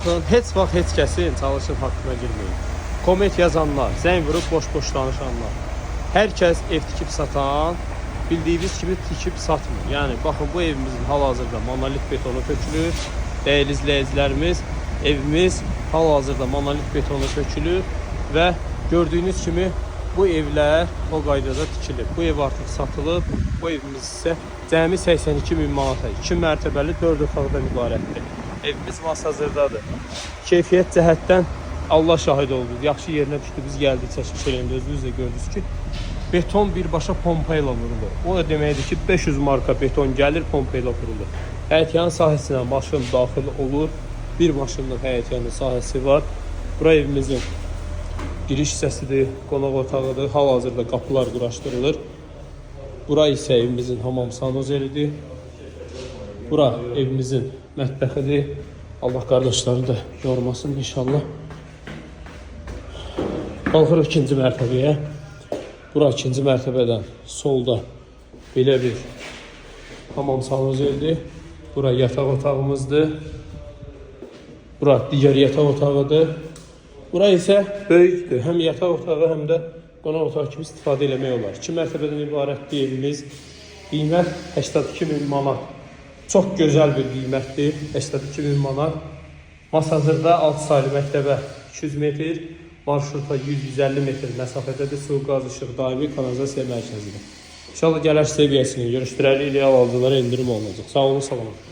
Baxın, heç vaxt heç kəsin çalışın haqqına girməyin. Komment yazanlar, zəng vurub boş-boş danışanlar. Hər kəs ev tikib satan, bildiyiniz kimi tikib satmır. Yəni baxın, bu evimizin hal-hazırda monolit betonu tökülür. Dəyərli izləyicilərimiz, evimiz hal-hazırda monolit betonu tökülür və gördüyünüz kimi bu evlər o qaydada tikilib. Bu ev artıq satılıb. Bu evimiz isə cəmi 82 min manata 2 mərtəbəli 4 otaqdan ibarətdir. Evimiz Masazırdadır. Keyfiyyət cəhətdən Allah şahid oldu. Yaxşı yerinə düşdü. Biz gəldik, çəkiliş eləyəndə özünüz də gördünüz ki, beton birbaşa pompa ilə vurulur. O da deməkdir ki, 500 marka beton gəlir, pompa ilə vurulur. Həyətyanı sahəsinə maşın daxil olur. Bir maşınlıq həyətyanı sahəsi var. Bura evimizin giriş hissəsidir, qonaq otağıdır. Hal-hazırda qapılar quraşdırılır. Bura isə evimizin hamam sanuzelidir. Bura evimizin mətbəxidir. Allah qardaşları da yormasın inşallah. Qalxırıq ikinci mərtəbəyə. Bura ikinci mərtəbədən solda belə bir hamam sanuzelidir. Bura yataq otağımızdır. Bura digər yataq otağıdır. Bura isə böyükdür. Həm yataq otağı, həm də qonaq otağı kimi istifadə eləmək olar. İki mərtəbədən ibarətdir evimiz. Qiymət 82 min manat. Çox gözəl bir qiymətdir. 82 min manat. Masazırda 6 saylı məktəbə 200 metr, marşruta 100-150 metr məsafədədir. Su, qaz, işıq, daimi kanalizasiya mərkəzidir. İnşallah gələr səviyyəsini görüşdürərik, real alıcılara endirim olunacaq. Sağ olun, salamat.